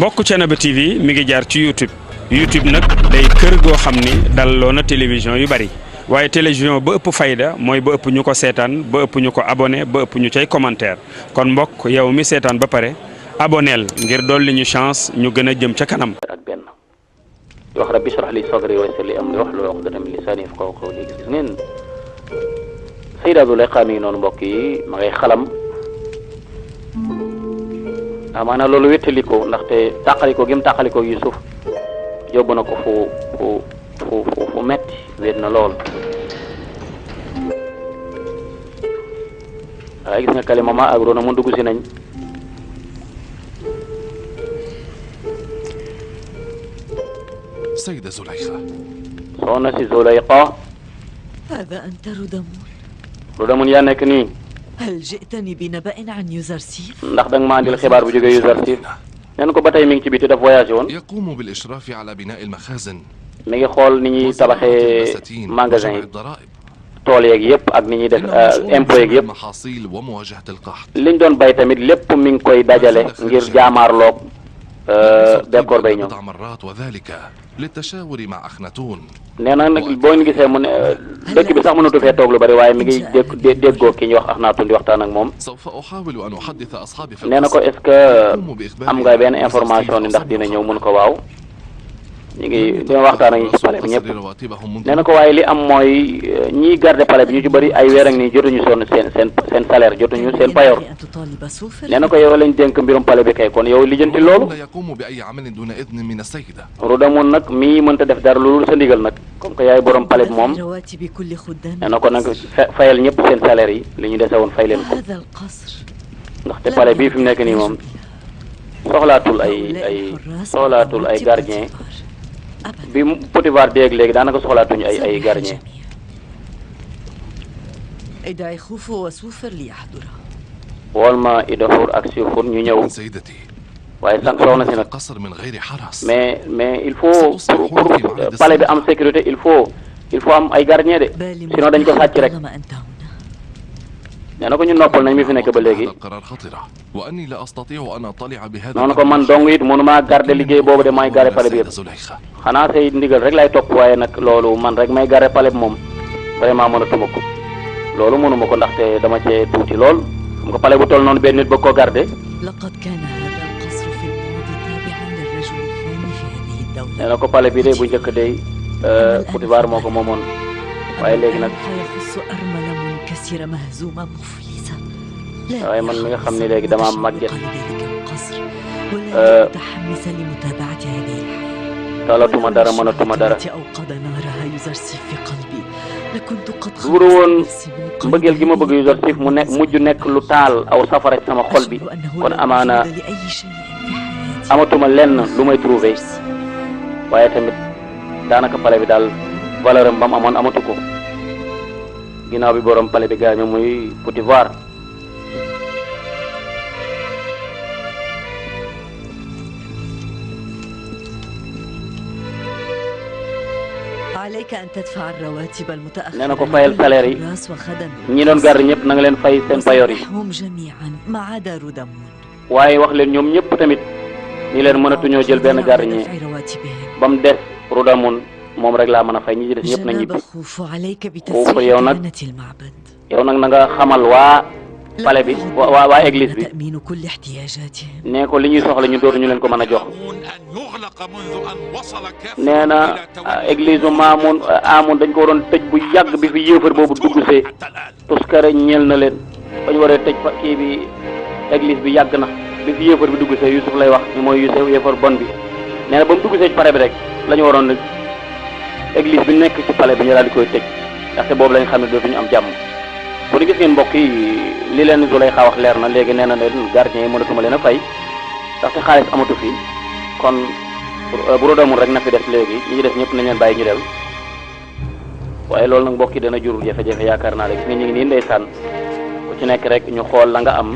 mbokk Thiénaba TV mi ngi jaar ci YouTube nag day kër goo xam ni dalloo na télévision yu bari waaye télévision ba ëpp fayda mooy ba ëpp ñu ko seetaan ba ëpp ñu ko abonné ba ëpp ñu cay commentaire kon mbokk yow mi seetaan ba pare aboneel ngir dolli ñu chance ñu gën a jëm ca kanam. ak benn wax rabbi shrah li sadri wa yassir li amri wahlul uqdatan min lisani yafqahu qawli. gis ngeen Sayda Zuleyxa mi ngi noonu mbokk yi ma ngay xalam. amaana loolu wéttaliko ndaxte tàqaliko gi mu tàqaliko Yusuf yóbbu na ko fu metti wéet na lool waaye gis nga kalima ma ak Rona mu dugg si nañ Sayda Zuleyxa soxna si Zuleyxa هذا أنت Rudamun yaa nekk nii هل جئتني بنبأ عن يوزرسيف؟ ndax danga ma andil xibaar bu jógee Yuzarsif neen ko ba tey mi ngi ci biti daf voyagé woon يقوم بالإشراف على بناء المخازن mi ngi xool ni ñuy tabaxee magasin yi الضرائب tool yeeg yëpp ak ni ñuy def impôt yeeg yëpp المحاصيل ومواجهة القحط liñ doon bay tamit lépp mi ngi koy dajale ngir jaamaarloog bekkoor bay ñëw بضع مرات وذلك للتشاور مع أخناتون nee na nag boo gisee mu ne dëkk bi sax mënatu fee toog lu bari waaye mi ngi déggoo ki ñuy wax Axnaatun di waxtaan ak moom سوف أحاول أن أحدث أصحابي في nee na ko est-ce que am nga benn information ni ndax dina ñëw mun ko waaw ñu ngi dina waxtaan ak ñi ci palais bi ñëpp nee na ko waaye li am mooy ñiy garder palais bi ñu ci bëri ay weer ak nii jotuñu seen salaire jotuñu seen payoor nee na ko yow lañ dénk mbirum palais bi kay kon yow lijjanti loolu لا يقوم بأي عمل دون إذن من السيدة Rudamun nag mii mënta def dara loolu sa ndigal nag comme que yaay borom palais bi moom nee na ko nag fayal ñëpp seen salaire yi li ñu dese woon fay leen ko ndaxte palais bii fi mu nekk nii moom soxlaatul ay gardien bi Potifar déeg léegi daanaka soxlaatuñu ay gardien ادعي خوف وسوفر ليحضر wool ma Idaxuur ak Suufur ñu ñëw سيدتي waaye sax soxna si nag القصر من غير حرس mais il faut pour palais bi am sécurité il faut am ay gardien de sinon dañ ko sàcc rek nee na ko ñu noppal nañ mi fi nekk ba léegi القرار خطرة وأني لا أستطيع أن أطلع بهذا noonu ko man dong it mënumaa garder liggéey boobu de may garder palais bi yëpp زليخة xanaa say ndigal rek lay topp waaye nag loolu man rek may garder palais bi moom vraiment mënatuma ko loolu mënuma ko ndaxte dama cee tuuti lool xam nga palais bu toll noonu benn nit bëgg koo garder لقد كان هذا القصر في الماضي تابعا للرجل الثاني في هذه الدولة nee na ko palais bi de bu njëkk de Potifar moo ko moomoon waaye léegi nag يخص أرملة منكسرة مهزومة مفلسة waaye man mi nga xam ne léegi dama màgget ذلك القصر ولا متحمسة لمتابعة هذه الحياة talatuma dara mënatuma dara التي أوقد نارها يوزرسيف في قلبي لكنت قد suuru woon mbëggeel gi ma bëgg Yuzarsif mu nekk mujj nekk lu taal aw safara sama xol bi kon amaana amatuma lenn lu may trouver waaye tamit daanaka palais bi daal valeur am ba mu amoon amatu ko ginnaaw bi borom palais bi gaañu muy Potifar عليك أن تدفع الرواتب المتأخرة nee na ko fayal salaire yi للحراس وخدم ñi doon gar ñëpp na nga leen fay seen payoor yi وصلحهم جميعا ما عدا رودمون waaye wax leen ñoom ñëpp tamit ñi leen mënatuñoo jël benn gardien دفع رواتبهم ba mu des Rudamun moom rek laa mën a fay ñi ci des ñëpp na جناب ñibbi خوف عليك yow بتسوية nag ديانة المعبد yow nag na nga xamal waa palais bi waa église bi تأمين كل احتياجاتهم nee ko li ñuy soxla ñu dootuñu leen ko mën a jox أن يغلق منذ أن وصل كافر nee na église u Maamun dañ ko waroon tëj bu yàgg bi fi yéefar boobu dugg see tuskare ñeel na leen ba ñu waree tëj fa kii bi église bi yàgg na bi fi yéefar bi dugg see Yusuf lay wax ni mooy Yusuf yéefar bon bi nee na ba mu dugg see ci palais bi rek la ñu waroon nag église bi nekk ci palais bi ñu daal di koy tëj ndaxte boobu lañ xam ne dootuñu am jàmm bu ñu gis ngeen mbokk yi li leen Zuleyxa wax leer na léegi nee na leen gardien yi mënatuma leen a fay ndaxte xaalis amatu fi kon bu Rudamun rek na fi des léegi ñi ci des ñëpp nañ leen bàyyi ñu dem waaye loolu nag mbokk yi dana jur jafe-jafe yaakaar naa rek gis nga ñu ngi nii ndeysaan ku ci nekk rek ñu xool la nga am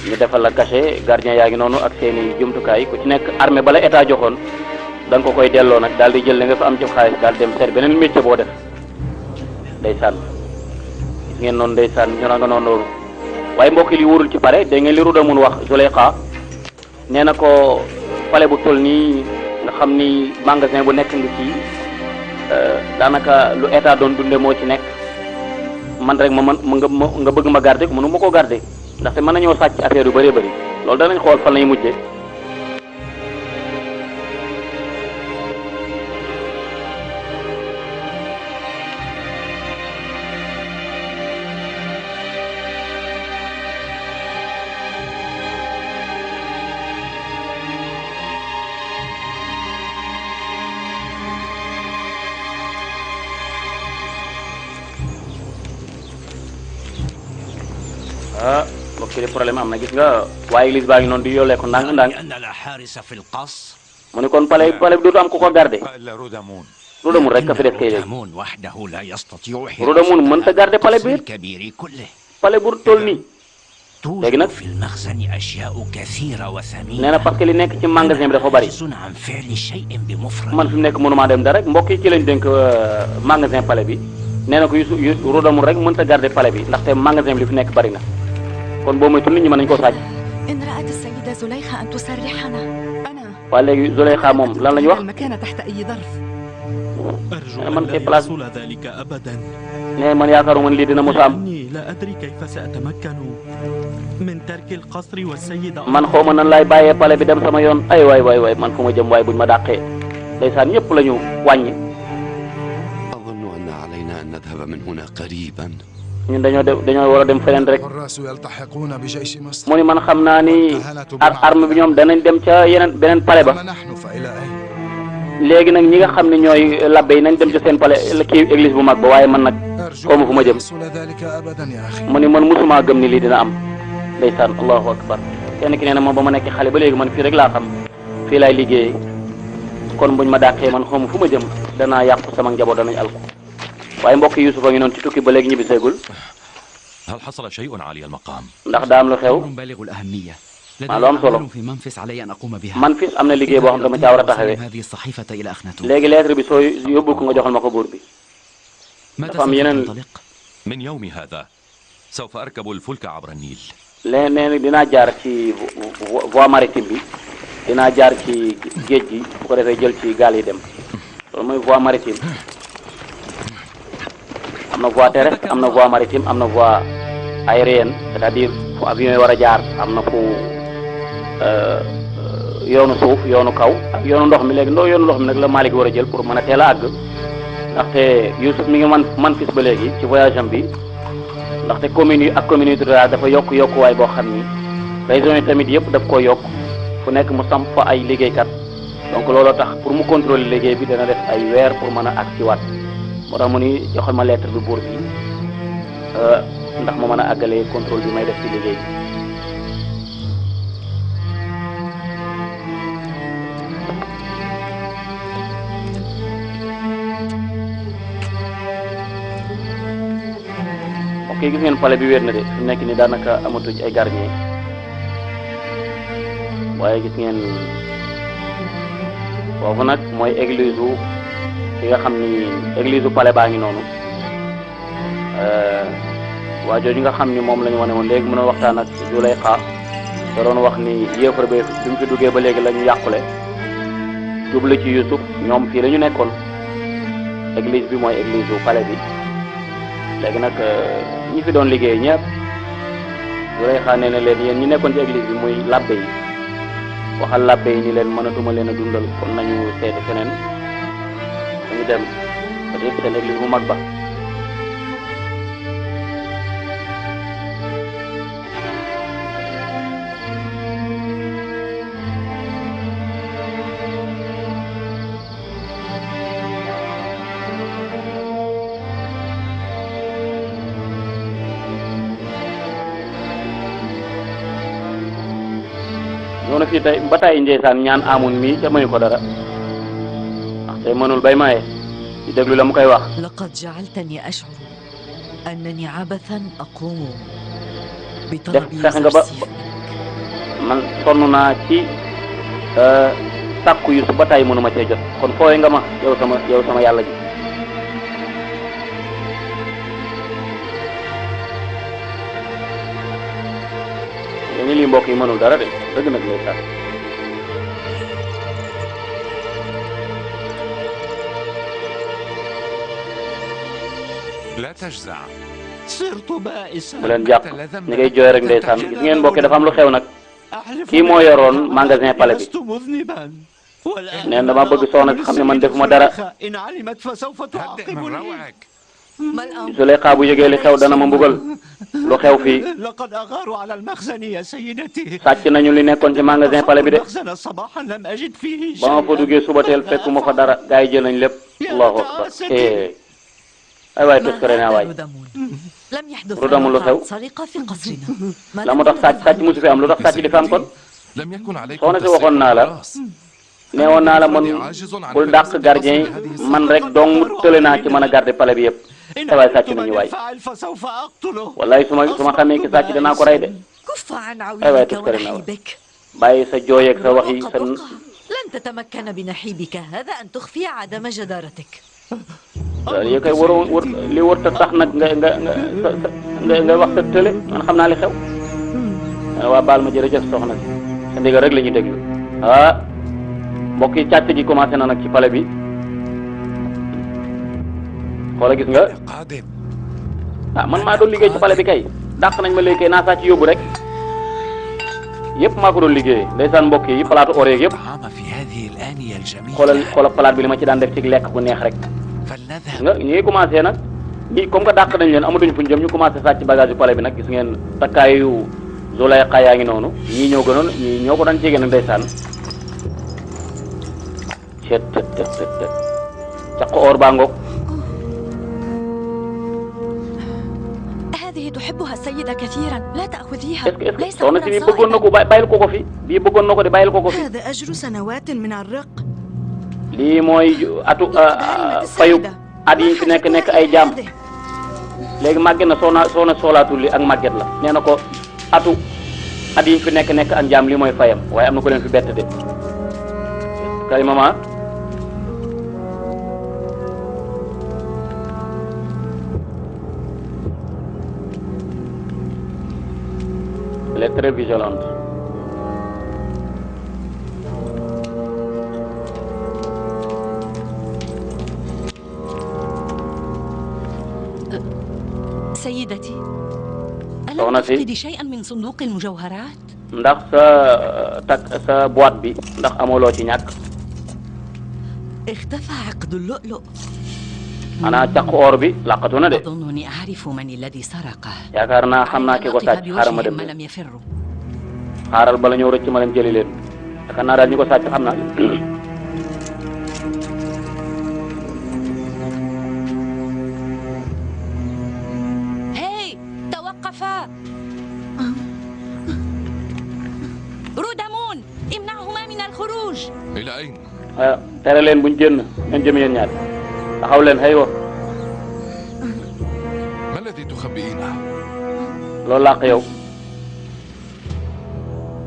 ñu defal la cachet gardien yaa ngi noonu ak seen i jumtukaay ku ci nekk armée bala état joxoon da nga ko koy delloo nag daal di jël li nga fa am ci xaalis daal dem seet beneen métier boo def ndeysaan gis ngeen noonu ndeysaan ñu nga noonu loolu waaye mbokk yi li wóorul ci pare da ngeen li Rudamun wax Zuleyxa nee na ko palais bu toll nii nga xam ni magasin bu nekk nga ci daanaka lu état doon dunde moo ci nekk man rek ma nga bëgg ma garder ko mënu ma koo garder ndaxte mën nañoo sàcc affaire yu bëree bëri loolu danañ xool fan lañuy mujjee. mbokk yi problème am na gis nga waaye église baa ngi noonu di yollee ko ndànk mu ni kon palais bi dootu am ku ko garder Rodamoun rek ka fi def kay léegi Rodamoun mën ta garder palais bi palais bu toll nii léegi nag nee na parce que li nekk ci magasin bi dafa bari man fi mu nekk mënumaa dem dara rek mbokk yi ci lañ dénk magasin palais bi nee na ko Rodamoun rek mën ta garder palais bi ndaxte magasin bi li fi nekk bari na kon boo moytuwul nit ñi mën nañu koo sàcc. waaye léegi Zulaykha moom lan la ñu wax. man kay place nee man yaakaaruma lii dina mos a am. man xaw ma nan laay bàyyee palais bi dem sama yoon ay waay man fu ma jëm waaye buñ ma dàqee ndeysaan ñëpp la ñu wàññi. ñun dañoo war a dem feneen rek mu ni man xam naa ni arme bi ñoom danañ dem ca beneen palais ba léegi nag ñi nga xam ne ñooy labbe yi nañ dem ca seen palais kii église bu mag ba waaye man nag xaw ma fu ma jëm mu ni man musuma gëm ni lii dina am ndeysaan allahu akbar kenn ki nee na moom ba ma nekk xale ba léegi man fii rek laa xam fii laay liggéey kon buñ ma dàqee man xaw ma fu ma jëm danaa yàqu sama njaboot danañ alko waaye mbokk Yuusuf a ngi noonu ci tukki ba léegi ñibbi seegul ndax daa am lu xew maa lu am solo Memphis am na liggéey boo xam dama caa war a taxawee léegi lettre bi soo yóbbul ko nga joxal ma ko buur bi dafa am yeneen léeg-léeg dinaa jaar ci voie maritime bi dinaa jaar ci géej gi bu ko defee jël ci gaal yi dem loolu mooy voie maritime am na voie terrestre am na voie maritime am na voie aérienne c'est-à-dire fu avion yi war a jaar am na fu yoonu suuf yoonu kaw ak yoonu ndox mi léegi yoonu ndox mi nag la Malick war a jël pour mën a teel a àgg ndaxte Youssouf mi ngi Memphis ba léegi ci voyage am bi ndaxte communes yi ak communauté rurale dafa yokkuwaay boo xam ni régions yi tamit yëpp daf koo yokk fu nekk mu samp fa ay liggéeykat donc looloo tax pour mu contrôler liggéey bi dana def ay weer pour mën a àgg ci waat moo tax mu ni joxal ma lettre bi buur bi ndax ma mën a àggalee contrôle bi may def ci liggéey bi. ok gis ngeen palais bi wér na de fi nekk ni daanaka amatu ci ay gardien waaye gis ngeen foofu nag mooy église u fi nga xam ni église u palais baa ngi noonu waa jooju nga xam ni moom la ñu wane woon léegi mën a waxtaan ak Zulaykha da doon wax ni yéefar bi mu fi duggee ba léegi la ñu yàqule jublu ci Youssouf ñoom fii la ñu nekkoon église bi mooy église u palais bi léegi nag ñi fi doon liggéey ñëpp Zulaykha nee na leen yéen ñi nekkoon ci église bi muy labbe yi waxal labbe yi ni leen mënatuma leen a dundal kon nañu seeti feneen dañu dem peut-être seen église bu mag ba. noonu fii tey ba tey ndeysaan ñaan amun mi ca mayu ko dara ndax tey mënul bay maye di déglu la mu koy wax laqad ja'altani ash'uru annani 'abathan aqumu bi def talabi fexe nga ba man sonn naa ci sàkku Yuusuf ba tey mënuma cee jot kon fooy nga ma yow sama yàlla ji dañu lii mbokk yi mënul dara de dëgg nag lay sax لا تجزع. bu leen jàpp ni ngay jooy rek ndeysaan gis ngeen mbokk dafa am lu xew nag kii moo yoroon magasin palais bi neen dama bëgg soxna si xam ne man defuma dara هدئ من روعك. ما الأمر؟ Zuleyxa bu yëgee li xew dana ma mbugal lu xew fii لقد أغاروا على المخزن يا سيدتي. sàcc nañu li nekkoon ci magasin palais bi de المخزن صباحا لم أجد فيه ba ma fa duggee suba teel fekkuma fa dara gars yi jël nañ lépp allahu akbar ay waay toskare naa waay رودامون لم يحدث رودامون أي لو وقعة سرقة في قصرنا. ما la mu tax sàcc musu fi am lu tax sàcc di fi am kon لم يكن عليكم soxna si waxoon naa la neewoon naa la man bul dàq gardien yi man rek dong tële naa ci mën a garder palais bi yëpp ay waay sàcc nañu waay فعل فسوف أقتله. wallaay su ma xamee ki sàcc danaa ko rey de كف عن أيوة، عويلك تذكرين أول. ونحيبك. bàyyi sa jooyeeg sa wax yi sa وقد وقع. لن تتمكن بنحيبك هذا أن تخفي عدم جدارتك. yi koy waroo war li war ta tax nag nga wax sa tële man xam naa li xew waa baal ma jërëjëf soxna si sa ndigal rek la ñuy déglu ah mbokk yi càcc gi commencé na nag ci palais bi xoola gis nga قادم. ah man maa doon liggéey ci palais bi kay dàq nañ ma léegi kay naa sàcc yóbbu rek yëpp maa ko doon liggéey ndeysaan mbokk yi palaatu or yeeg yëpp طعام في هذه الآنية الجميلة. xoolal palaat bi li ma ci daan def ci lekk bu neex rek فلنذهب. nga ñi ngi commencé nag ñi comme que dàq nañ leen amatuñ fuñ jëm ñu commencé sàcc bagage yu palais bi nag gis ngeen takkaayu Zuleyxa yaa ngi noonu ñii ñoo gënoon ñii ñoo ko daan jege nag ndeysaan cet caq or baa ngoog هذه تحبها السيدة كثيرا لا تأخذيها est-ce que ليس soxna si أمرا bii bëggoon na صائبا. ko bàyyil ko ko fi bii bëggoon na ko de bàyyil ko ko fi هذا أجر سنوات من الرق. lii mooy atu fayu at yi fi nekk ay jaam léegi màgget na soxna soolaatul li ak màgget la nee na ko atu at yi fi nekk ak jaam lii mooy fayam waaye am na ko leen fi bett de kay mama elle est très vigilante سيدتي ألم soxna si تفقدي شيئا من صندوق المجوهرات؟ ndax sa boîte bi ndax amuloo ci ñàkk اختفى عقد اللؤلؤ. xanaa caq or bi laqatu na de أظنني أعرف من الذي سرقه. yaakaar naa xam naa ki ko sàcc xaaral ma dem ما لم يفروا. xaaral bala ñëw rëcc ma dem jëli leen yaakaar naa daal ñi ko sàcc xam naa هاي توقفا. رودامون امنعهما من الخروج. إلى أين؟ tere leen buñ génn ngeen jëm yéen ñaar taxaw leen xëy wa ما الذي تخبئينه؟ loolu làq yow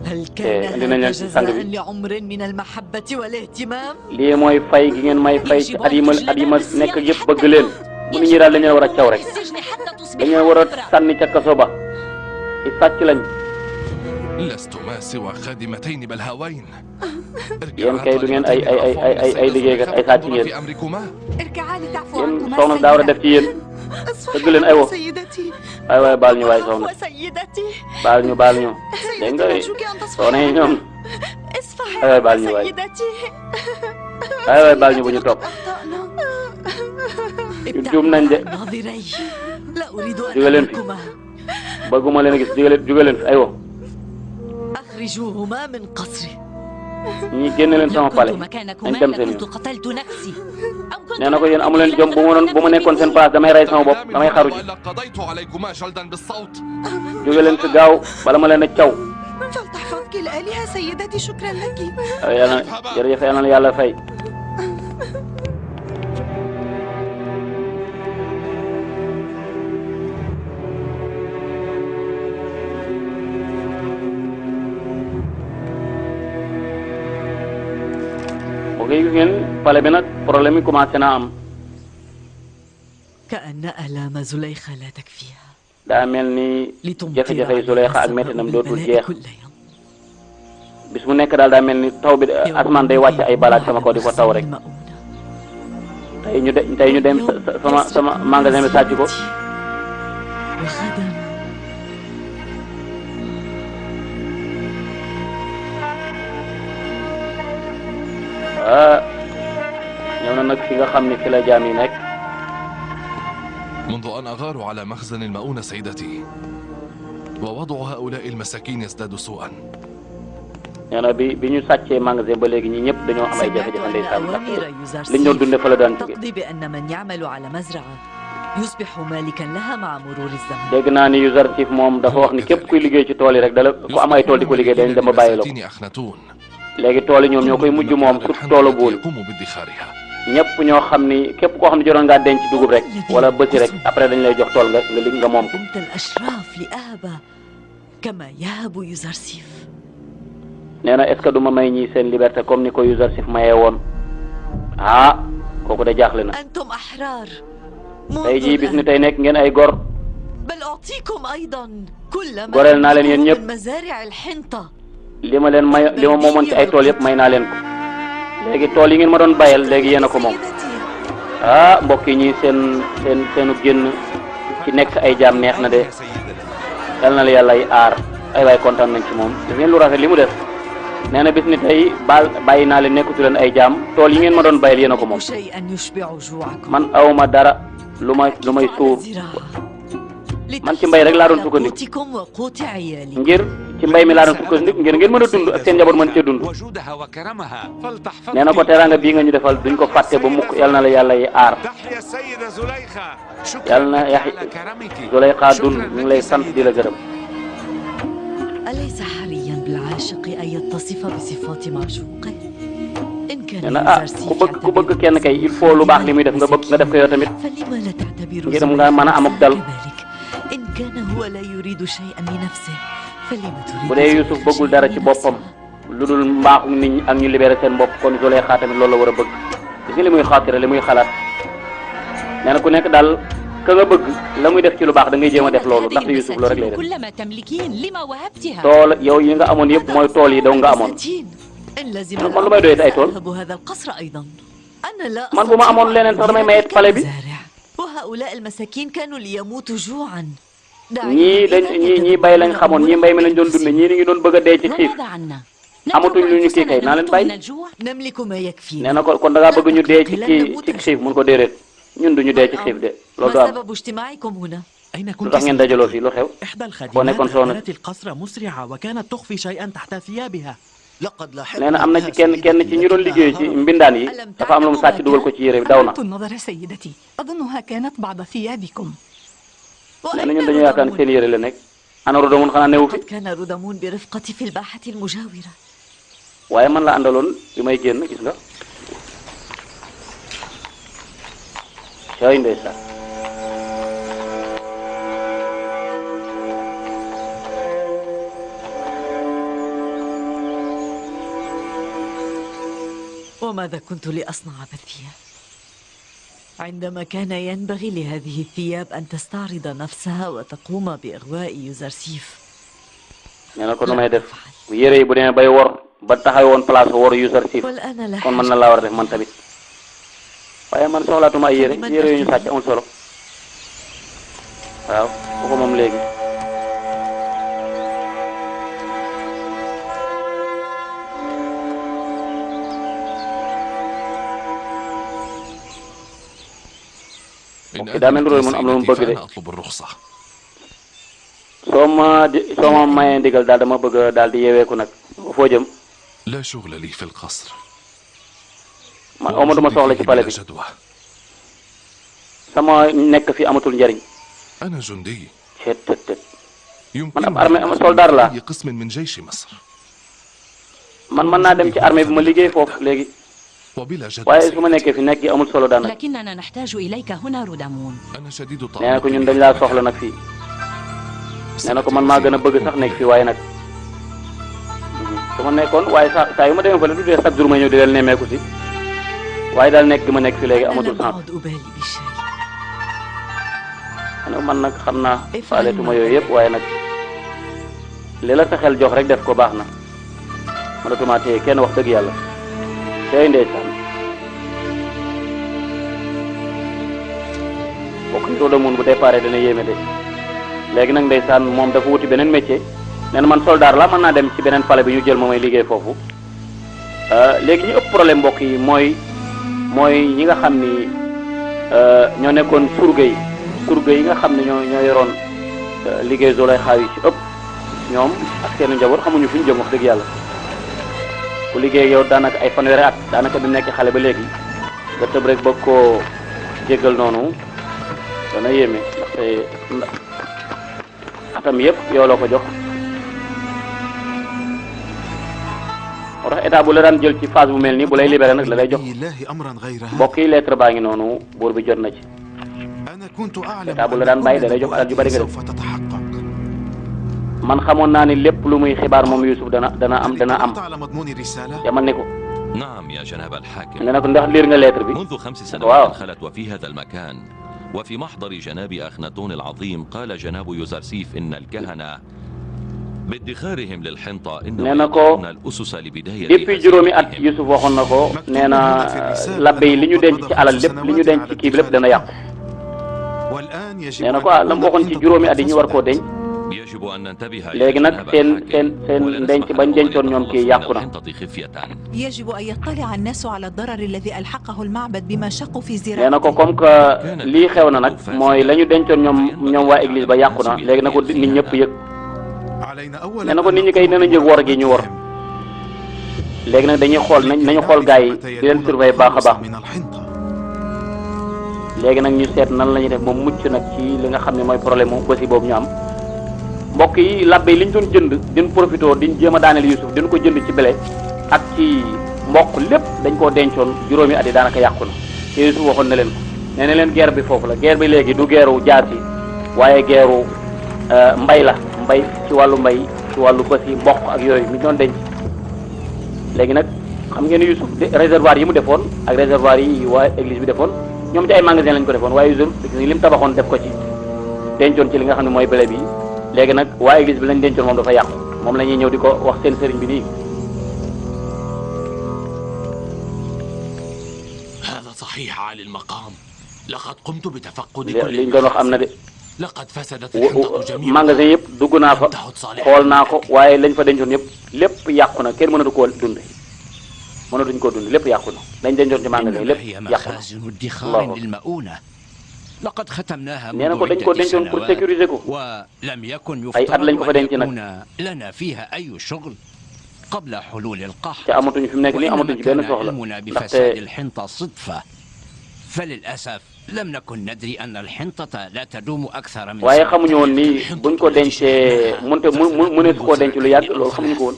هل كان عندنا هذا ناس جزاء ساندويتش. لعمر من المحبة والاهتمام؟ lii mooy fay gi ngeen may fay ci at yi ma nekk yëpp bëgg leen mu nit ñi daal dañu war a caw rek في السجن حتى تصبح dañu war a حرة. sànni ca kaso ba i sàcc lañ لستما سوى خادمتين بل هاوين. yéen kay du ngeen ay liggéeykat ay sàcc ngeen في أمركما. ارجعا لتعفو yéen عنكما soxna daa war a def ci yéen dëgg leen aywa سيدتي. waay waay baal ñu waay soxna وسيدتي baal ñu dégg nga أرجوك أن تصفحي soxna yi ñoom اصفحي waay waay baal ñu waay سيدتي. waay waay baal ñu bu ñu topp أخطأنا. juum nañ de ناظري لا أريد أن جوالين في. أتركهما. bëgguma leen a gis jóge leen fi aywa أخرجوهما من قصري. ñi génne leen sama لو pale كنت nañ مكانكما dem seen لكنت yoon قتلت نفسي أو كنت nee na ko yéen مكانك amu leen jom لكنت bu ma nekkoon seen قتلت place damay rey sama bopp كلام damay xaru ji وإلا قضيت عليكما جلدا بالصوت. jóge leen fi gaaw bala ma leen a caw فلتحفظك الآلهة سيدتي. شكرا لك. yàlla jërëjëf yàlla na yàlla fay boo koy gis ngeen pale bi nag problème yi commencé naa am كأن آلام زليخة لا تكفيها. daa mel ni لتمطر jafe-jafe yi Zuleyxa ak mettinam dootul بالبلاء jeex كل يوم. bis mu nekk daal daa mel ni taw bi asmaan day wàcc ay balaat sama kaw di ko taw rek المؤونة. tey ñu dem sama magasin bi sàcc ko. وغدا ñëw na nag fi nga xam ni fi la jaam yi nekk. منذ أن أغاروا على مخزن المؤونة سيدتي ووضع هؤلاء المساكين يزداد سوءا. nee na bi ñu sàccee magasin ba léegi ñi ñëpp dañoo am ay jafe-jafe ndeysaan ndax liñ doon dundee fa la daan jóge. تقضي بأن من يعمل على مزرعة يصبح مالكا لها مع مرور الزمن. dégg naa ni Yuzarsif moom dafa wax ni képp kuy liggéey ci tool yi rek dala ku am ay tool di ko liggéey dañ dem ba bàyyi la ko. léegi tool yi ñoom ñoo koy mujj moom surtout toolu bool ñëpp ñoo xam ni képp koo xam ne jotoon ngaa denc dugub rek wala bësi rek après dañ lay jox tool nga moom ko. أنت الأشراف لأهبة كما يهب يوزرسيف. nee na est-ce que du ma may ñii seen liberté comme ni ko Yuzarsif mayee woon ah kooku de jaaxle na. أنتم أحرار. tey jii bis ni tey nekk ngeen ay gor. بل أعطيكم أيضا كل ما goreel naa leen yéen ñëpp. من مزارع الحنطة. li ma moomoon ci ay tool yëpp may naa leen ko léegi tool yi ngeen ma doon bayal léegi yéen a ko moom. ah mbokk yi ñii seenu génn ci nekk ay jaam neex na de yal na la yàlla ay aar ay waay kontaan nañ ci moom def ngeen lu rafet li mu def nee na bis ni tey bàyyi naa leen nekkatu leen ay jaam tool yi ngeen ma doon bayal yéen a ko moom man awma dara lu may suur man ci mbay rek laa doon sukkandiku ngir ci mbay mi laa doon sukkandiku ngir ngeen mën a dund ak seen njaboot mën cee dund nee na ko teraanga bii nga ñu defal duñ ko fàtte ba mukk yal na la yàlla yi aar yal na Zulayxa dund ñu ngi lay sant di la gërëm. أليس حريا بالعاشق أن يتصف بصفات معشوقه؟ إن كان nee na ah ku bëgg kenn kay il faut lu baax li muy def nga def ko yow tamit فلما لا تعتبر ngir nga mën a am ak dal. إن كان هو لا يريد شيئا لنفسه فلما تريد. bu dee Yusuf bëggul dara ci boppam lu dul mbaaxu nit ñi ak ñu libéré seen bopp kon Zulayxa tamit loolu la war a bëgg gis nga li muy xaatira li muy xalaat nee na ku nekk daal ka nga bëgg la muy def ci lu baax da ngay jéem a def loolu ndaxte Yusuf loolu rek lay def. tool yow yi nga amoon yëpp mooy tool yi daw nga amoon man lu may doyee ay tool man bu ma amoon leneen sax damay mayet pale bi. ñii bay lañ xamoon ñii mbay mi lañ doon dunde ñii ni ngi doon bëgg a dee ci xiif amatuñ lu ñu kii kay naa leen bàyyi nee na kon da ngaa bëgg ñu dee ci xiif mun ko déedéet ñun duñu dee ci xiif de loolu du am lu tax ngeen dajaloo fii lu xew boo nekkoon soxna nee na am na ci kenn ci ñu doon liggéey ci mbindaan yi dafa am lu mu sàcc dugal ko ci yére bi daw na nee na ñun dañu yaakaar ne seen yére la nekk ana Rudamun xanaa newu fi waaye man la àndaloon bi may génn gis nga cay ndeysaan وماذا كنت لأصنع بالثياب عندما كان ينبغي لهذه الثياب أن تستعرض نفسها وتقوم بإغواء يوزرسيف. nee na ko nu may def yére yi bu demee bay wor ba taxaw woon place wor Yuzarsif kon mën na laa war a def man tamit waaye man soxlaatuma ay yére yu ñu sàcc amul solo waaw ko moom léegi. daa mel ni am na mu bëgg de soo ma mayee ndigal daal dama bëgg daal di yeeweeku nag foo jëm. man amatuma soxla ci pale bi sama nekk fi amatul njariñ. man ab armée am soldat laa man mën naa dem ci armée bi ma liggéey foofu léegi. waaye su ma nekkee fi nekk yi amul solo daanaka. nee na ko ñun dañ laa soxla nag fii nee na ko man maa gën a bëgg sax nekk fii waaye nag su ma nekkoon waaye saa yu ma demee fële du dee chaque jour ma ñëw di leen nemmeeku si waaye daal nekk gi ma nekk fi léegi amatul sens. man nag xam naa faaleetuma yooyu yëpp waaye nag li la sa xel jox rek def ko baax na mënatuma téye kenn wax dëgg yàlla. tey ndeysaan mbokk yi Roda Moon bu départ dana yéeme de léegi nag ndeysaan moom dafa wuti beneen métier nee na man soldat la mën naa dem ci beneen palais bi ñu jël ma may liggéey foofu léegi ñu ëpp problème mbokk yi mooy ñi nga xam ni ñoo nekkoon surga yi nga xam ne ñoo yoroon liggéey Zulaykha yi ci ëpp ñoom ak seenu njaboot xamuñu fu ñu jëm wax dëgg yàlla ku liggéey yow daanaka ay fanweeri at daanaka bi nekk xale ba léegi nga tëb rek bëgg koo jéggal noonu dana yéeme ndaxte atam yëpp yow la ko jox moo tax état bu la daan jël ci phase bu mel nii bu lay libéré nag la lay jox mbokk yi lettre baa ngi noonu buur bi jot na ci état bu la daan bàyyi da lay jox alal ju bari nga def man xamoon naa ni lépp lu muy xibaar moom Youssouf dana am te man ne ko نعم يا جناب الحاكم. nee na ko ndax liir nga lettre bi منذ 5 سنوات خلت وفي هذا المكان وفي محضر جناب أخناتون العظيم قال جناب يوزرسيف إن الكهنة بادخارهم للحنطة إنهم يضعون الأسس لبداية depuis juróomi at Youssouf waxoon na ko nee na labbe yi li ñu denc ci alal lépp li ñu denc ci kii bi lépp dana yàqu nee na ko la mu waxoon ci juróomi at yi ñu war koo denc léegi nag seen denc bañ dencoon ñoom kii yàqu na. يجب أن يطلع الناس على الضرر الذي ألحقه المعبد بما شقوا في زراعته. nee na ko comme que lii xew na nag mooy la ñu dencoon ñoom waa église ba yàqu na léegi na ko nit ñëpp yëg nee na ko nit ñi kay dinañ yëg wor gi ñu wor léegi nag dañuy xool nañu xool gars yi di leen surveiller baax a baax léegi nag ñu seet nan la ñuy def moom mucc nag ci li nga xam ne mooy problème mu bési boobu ñu am. mbokk yi labbe yi li ñu doon jënd din profité diñ jéem a daaneel Youssouf din ko jënd ci bele ak ci mboq lépp dañ koo dencoon juróomi at yi daanaka yàqu na te Youssouf waxoon na leen ko nee na leen guerre bi foofu la guerre bi léegi du guerru jaasi waaye guerru mbay la mbay ci wàllu mbay ci wàllu bës yi mboq ak yooyu mi doon denc léegi nag xam ngeen Youssouf réservoir yi mu defoon ak réservoir yi waa église bi defoon ñoom ci ay magasin lañ ko defoon waaye Youssouf li mu tabaxoon def ko ci dencoon ci li nga xam ne mooy bele bi léegi nag waa église bi lañ dencoon moom dafa yàqu moom la ñuy ñëw di ko wax seen sëriñ bi nii. هذا صحيح عالي المقام لقد قمت بتفقد liñ doon wax am na de. لقد فسدت الحنطة جميعا. magasin yëpp dugg naa fa xool naa ko waaye lañ fa dencoon yëpp lépp yàqu na kenn mënatu koo dund mënatuñ koo dund lépp yàqu na lañ dencoon ci magasin lépp yàqu na. لقد ختمناها nee na ko dañ ko dencoon pour sécuriser ko ولم يكن ay at lañ ko fa denc nag لنا فيها أي شغل قبل حلول القحط. te amatuñ fi mu nekk nii amatuñ ci benn soxla بفساد الحنطة صدفة فللأسف لم نكن ندري أن الحنطة لا تدوم أكثر من waaye xamuñu woon ni buñ ko dencee mënees koo denc lu yàgg loolu xamuñu ko woon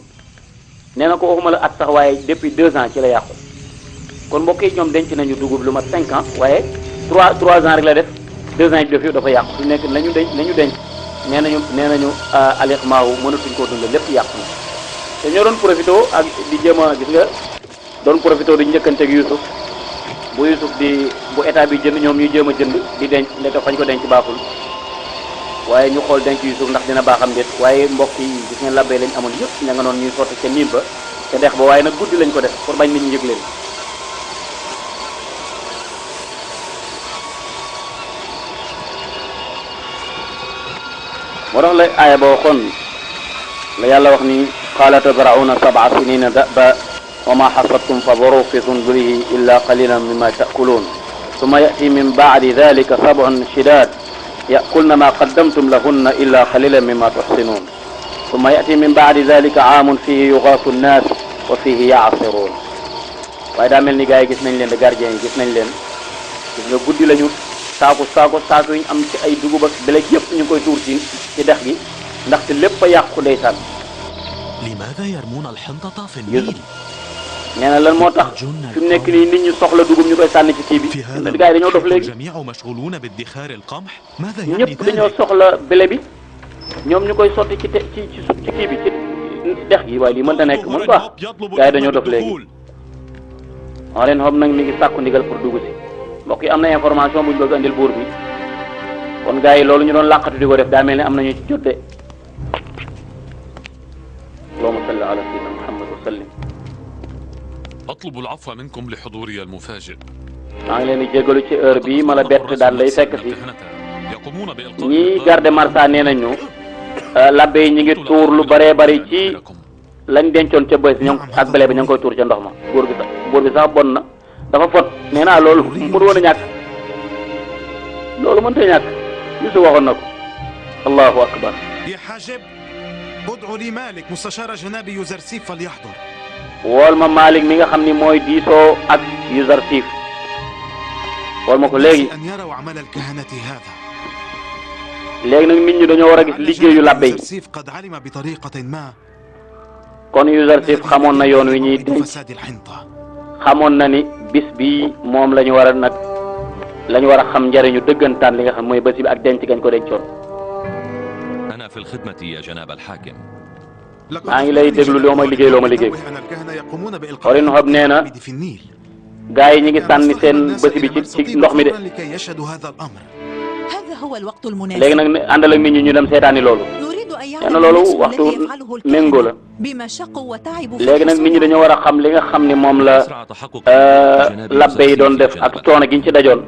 nee na ko waxuma la at sax waaye depuis 2 ans ci la yàqu kon mbokk yi ñoom denc nañu dugub lu mat 5 ans waaye 3 ans rek la def 2 ans yi def dafa yàqu su nekk nañu denc nee nañu alixmaawu mënatuñ koo dund lépp yàqu na te ñoo doon profité ak di jéem a gis nga doon profité di njëkkanteeg Youssouf bu Youssouf bu état bi jënd ñoom ñuy jéem a jënd di denc ndeke fañ ko denc baaxul waaye ñu xool denc Youssouf ndax dina baaxam déet waaye mbokk yi gis ngeen labbee lañ amoon yëpp ña nga noonu ñuy sotti ca niib ba ca dex ba waaye nag guddi lañ ko def pour bañ nit ñi yëg leen moo tax la aaya ba waxoon la yàlla wax ni qaala tazra'uuna 7 siniina da'ba wa ma hasadtum fadharu fi sunbulihi illa qalilan mimma ta'kuluun thumma ya'ti min ba'di dhalika 7 shidaad ya'kulna ma qaddamtum lahunna illa qalilan mimma tuhsinuun thumma ya'ti min ba'di dhalika 'aamun fihi yughaasu an-naas wa fihi ya'siruun waaye daa mel ni gars yi gis nañ leen de gardien yi gis nañ leen gis nga guddi lañu saako yi ñu am ci ay dugub ak beleg yëpp ñu koy tuur ci dex gi ndaxte lépp a yàqu ndeysaan. لماذا يرمون الحنطة في النيل؟ nee na lan moo tax fi mu nekk nii nit ñu soxla dugub ñu koy sànni ci kii bi gars yi dañoo dof léegi ñëpp dañoo soxla bele bi ñoom ñu koy sotti ci kii bi ci dex gi waaye lii mënta nekk mën quoi gars yi dañoo dof léegi. wax leen xob nag mi ngi sàkku ndigal pour dugg si mbokk yi am na information bu ñu bëgg andil buur bi kon gars yi loolu ñu doon làqatu di ko def daa mel ni am nañu ci jotte allahumma salli ala sayyidina muhammad wa sallim. أطلب العفو منكم لحضوري المفاجئ. maa ngi leen di jégalu ci heure bii ma la bett daal lay fekk si ñii garde marsa nee nañu labbe yi ñi ngi tuur lu bëree bëri ci lañ dencoon ca bës ñoom ak bele bi ña ngi koy tuur ca ndox ma góor gi sax bon na dafa fot nee naa loolu mënu woon a ñàkk loolu mënta ñàkk Yuusuf waxoon na ko allahu akbar. يا حاجب ادعوا لي مالك مستشار جناب يوزرسيف فليحضر. wool ma Malik mi nga xam ni mooy diisoo ak Yuzarsif wool ma ko léegi. أن يروا عمل الكهنة هذا. léegi nag nit ñi dañoo war a gis liggéeyu labbe yi. يوزرسيف قد علم بطريقة ما. kon Yuzarsif xamoon na yoon wi ñuy denc xamoon na ni bis bi moom la ñu war a nag la ñu war a xam njëriñu dëggantaan li nga xam mooy bés bi ak denc gañ ko dencoon. أنا في الخدمة يا جناب الحاكم. maa ngi lay déglu loo ma liggéey Orin Hob nee na gaa yi ñi ngi sànni seen bés bi ci ndox mi de léegi nag àndal ak nit ñi ñu dem seetaani loolu nee na loolu waxtu méngoo la léegi nag nit ñi dañoo war a xam li nga xam ni moom la labbe yi doon def ak coono gi ñu ci dajoon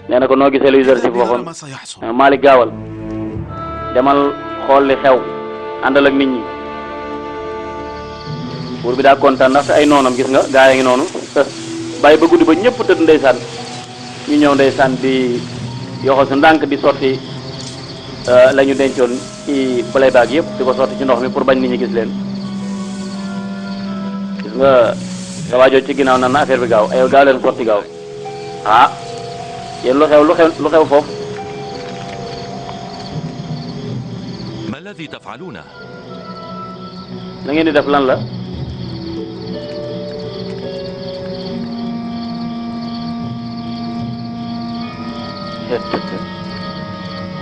nee na ko noo gisee lu Yuzarsif waxoon Malik gaawal demal xool li xew àndal ak nit ñi buur bi daa kontaan ndax ay noonam gis nga gaa yi ngi noonu bàyyi ba guddi ba ñëpp tëdd ndeysaan ñu ñëw ndeysaan di yoxo su ndànk di sotti la ñu dencoon ci blé baag yëpp di ko sotti ci ndox mi pour bañ nit ñi gis leen gis nga sa waajoo ci ginnaaw nan na affaire bi gaaw ay gaaw leen sotti gaaw ah yéen lu xew foofu ما الذي تفعلونه؟ la ngeen di def lan la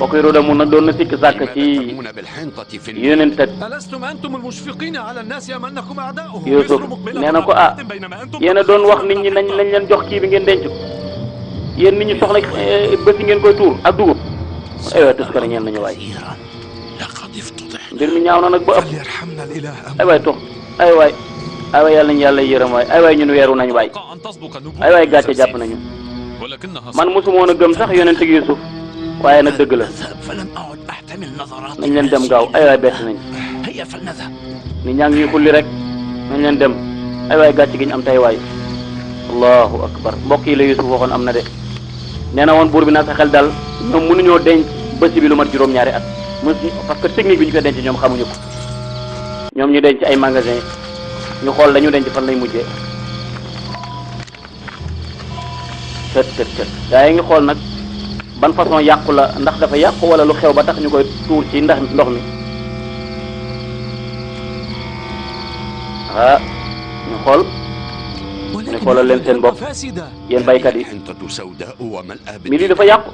mbokk yi Roda mun nag doon na sikk sàkk ci yonent ak Yuusuf nee na ko ah yéen a doon wax nit ñi nañ leen jox kii bi ngeen denc ko yéen nit ñi soxla bësi ngeen koy tuur ak dugub aywa tuskare ñeen nañu waay mbir mi ñaaw na nag ba ëpp ay waay tox ay waay yàlla nañu yàlla yërëm waay ay waay ñun weeru nañu waay ay waay gàcce jàpp nañu man mosuma woon a gëm sax yonent ak Yuusuf waaye nag dëgg la nañ leen dem gaaw ay waay bett nañ ni ñaa ngi ñuy xulli rek nañ leen dem ay waay gàcce gi ñu am tey waay allahu akbar mbokk yi la Yuusuf waxoon am na de nee na woon buur bi naa sa xel dal ñoom mënuñoo denc bés bi lu mat juróom-ñaari at parce que technique bi ñu ko denc ñoom xamuñu ko ñoom ñu denc ay magasin ñu xool dañu denc fan lay mujjee tët gaa yi ngi xool nag ban façon yàqu la ndax dafa yàqu wala lu xew ba tax ñu koy tuur ci ndox mi ah ñu xool ñu xoolal leen seen bopp yéen baykat yi mi lii dafa yàqu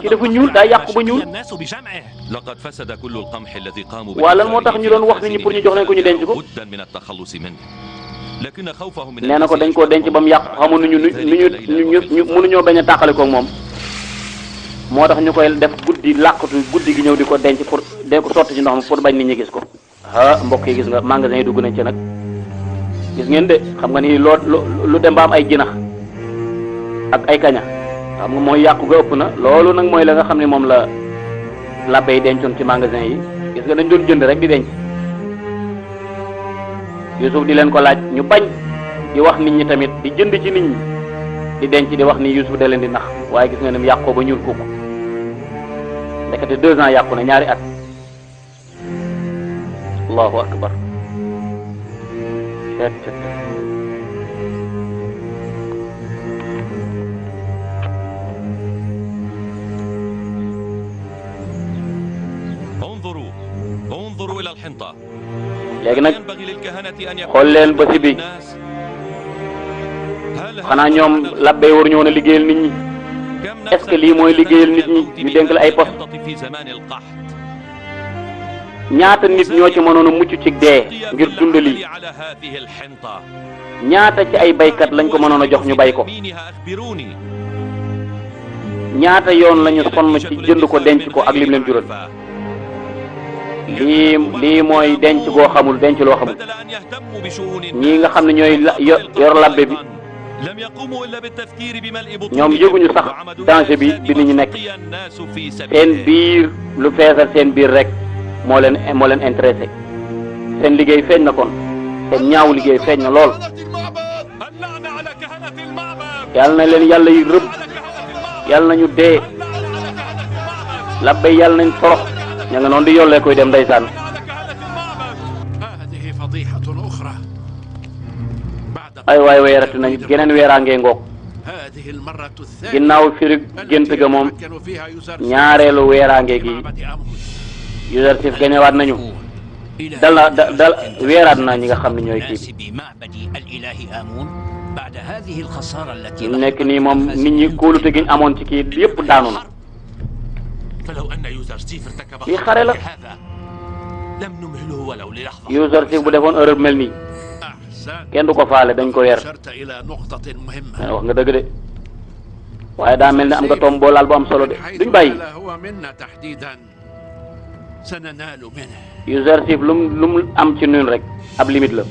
ki dafa ñuul daa yàqu ba ñuul waa lan moo tax ñu doon wax nit ñi pour ñu jox leen ko ñu denc ko nee na ko dañ koo denc ba mu yàqu xamuñu ñu mënuñoo bañ a tàqale ko moom moo tax ñu koy def guddi làqatu guddi gi ñëw di ko denc pour de ko sotti ci ndox mi pour bañ nit ñi gis ko ah mbokk yi gis nga magasin yi dugg nañ ci nag gis ngeen de xam nga ni lu dem ba am ay jinax ak ay kaña xam nga mooy yàqu ga ëpp na loolu nag mooy la nga xam ne moom la labbe yi dencoon ci magasin yi gis nga dañ doon jënd rek di denc Yuusuf di leen ko laaj ñu bañ di wax nit ñi tamit di jënd ci nit ñi di denc di wax ni Yuusuf da leen di nax waaye gis nga ne mu yàqoo ba ñuul kooku ndekete 2 ans yàqu na ñaari at allahu akbar انظروا إلى الحنطة. léegi nag xool leen bési bi xanaa ñoom labbe war ñu woon a liggéeyal nit ñi est-ce que lii mooy liggéeyal nit ñi ñu dénk la ay poste ñaata nit ñoo ci mënoon a mucc ci dee ngir dundali ñaata ci ay baykat lañ ko mënoon a jox ñu bay ko ñaata yoon lañu sonn ci jënd ko denc ko ak lim leen jural lii mooy denc goo xamul denc loo xamul ñii nga xam ne ñooy yor labbe bi ñoom yëguñu sax danger bi nit ñi nekk seen biir lu feesal seen biir rek moo leen intéressé seen liggéey feeñ na kon seen ñaaw liggéey feeñ na lool yàlla na leen yàlla yi rëbb yàlla nañu dee labbay yàlla nañ torox ña nga noonu di yollee koy dem ndeysaan ay waay weerati nañu geneen weeraangee ngoog ginnaaw firi gént ga moom ñaareelu weeraange gi Yuzarsif gañewaat nañu dal weeraat na ñi nga xam ne ñooy kii bi ñu nekk nii moom nit ñi kóolute gi ñu amoon ci kii yëpp daanu na lii xare la Yuzarsif bu defoon erreur mel nii kenn du ko faale dañ ko weer wax nga dëgg de waaye daa mel ne am nga tomb boo laal bu am solo de duñ bàyyi Yuzarsif lu mu am ci ñun rek ab limite la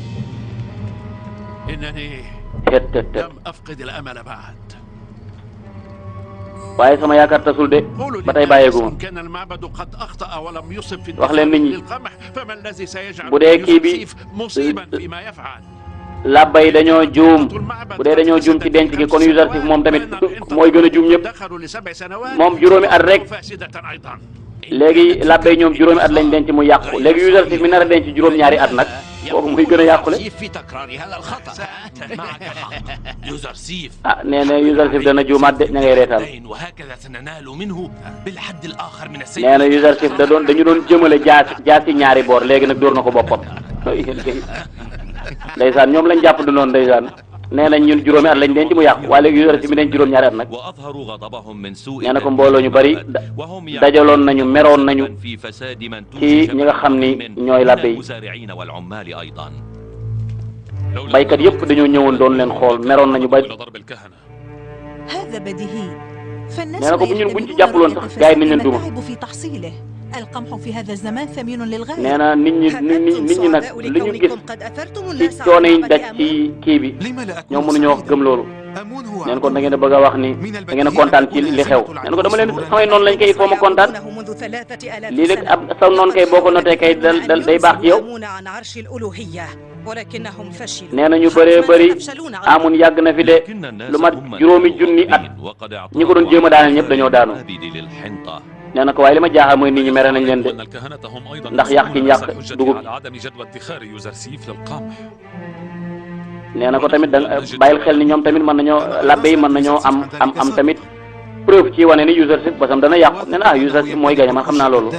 waaye sama yaakaar tasul de ba tey bàyyeeguma wax leen nit ñi bu dee kii bi labba yi dañoo juum bu dee dañoo juum ci denc gi kon Yuzarsif moom tamit mooy gën a juum ñëpp moom juróomi at rek léegi labba yi ñoom juróomi at lañ denc mu yàqu léegi Yuzarsif mi nar a denc juróom-ñaari at nag kooku muy gën a yàqule ah nee na Yuzarsif dana juumaat de ña ngay reetaan nee na Yuzarsif dañu doon jëmale jaasi ñaari boor léegi nag dóor na ko boppam ndeysaan ñoom lañ jàpp du noonu ndeysaan nee nañ ñun juróomi at lañ denc mu yàqu waaye léegi Yuzarsif mi denc juróom-ñaari at nag nee na ko mbooloo ñu bari dajaloon nañu meroon nañu ci ñi nga xam ni ñooy labbe yi baykat yëpp dañoo ñëwoon doon leen xool meroon nañu ba nee na ko buñ ci jàppaloon sax gars yi nañ leen duma nee na nit ñi nag li ñu gis ci coono yi daj ci kii bi ñoom mënuñoo gëm loolu neen ko da ngeen a bëgg a wax ni da ngeen a kontaan ci li xew neen ko dama leen samay noonu lañ koy il faut ma kontaan lii rek ab sa noonu kay boo ko notee kay day baax ci yow nee na ñu bëree bëri amun yàgg na fi de lu mat juróomi junni at ñi ko doon jéem a daaneel ñëpp dañoo daanu nee na ko waaye li ma jaaxal mooy nit ñi mere nañ leen de ndax yàq ki yàq dugub nee na ko tamit da bàyyil xel ni ñoom tamit mën nañoo labbe yi mën nañoo am tamit preuve ci wane ni Yuzarsif basam dana yàqu nee na Yuzarsif mooy gañe man xam naa loolu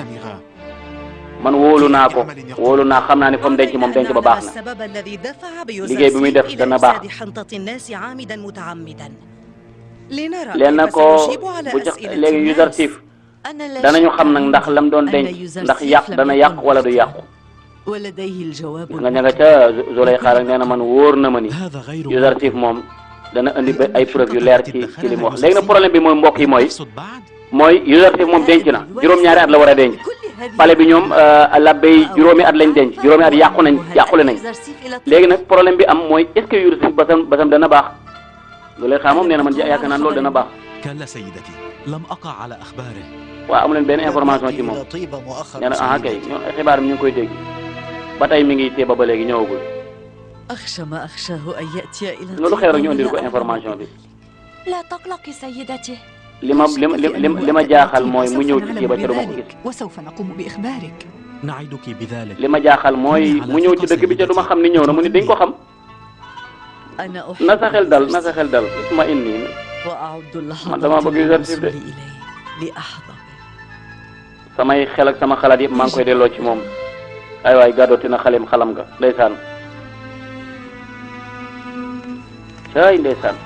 man wóolu naa ko xam naa ni fa mu denc moom denc ba baax na liggéey bi muy def dana baax leen na ko bu jox léegi Yuzarsif danañu xam nag ndax lam doon denc ndax dana yàq wala du yàqu nga ña nga ca Zulaykha rek nee na man wóor na ma ni Yuzarsif moom dana indi ba ay preuve yu leer ci li mu wax léegi nag problème bi mooy mbokk yi mooy Yuzarsif moom denc na juróom-ñaari at la war a denc pale bi ñoom labbe yi juróomi at lañ denc juróomi at yàqule nañ léegi nag problème bi am mooy est-ce que Yuzarsif basam dana baax Zulaykha moom nee na man yaakaar naa loolu dana baax waaw amu leen benn information ci moom nee na ah kay ñoom xibaar mi ñu ngi koy dégg ba tey mi ngi téeba ba léegi ñëwagul loolu xew rek ñu indil ko information bi li ma jaaxal mooy mu ñëw ci téeba te du ma ko gis li ma jaaxal mooy mu ñëw ci dëkk bi te du ma xam ni ñëw na mu ni dañ ko xam na sa xel dal isma inni man dama bëgg Yuzarsif de samay xel ak sama xalaat yëpp maa ngi koy delloo ci moom ay waay gàddooti na xalam nga ndeysaan caay ndeysaan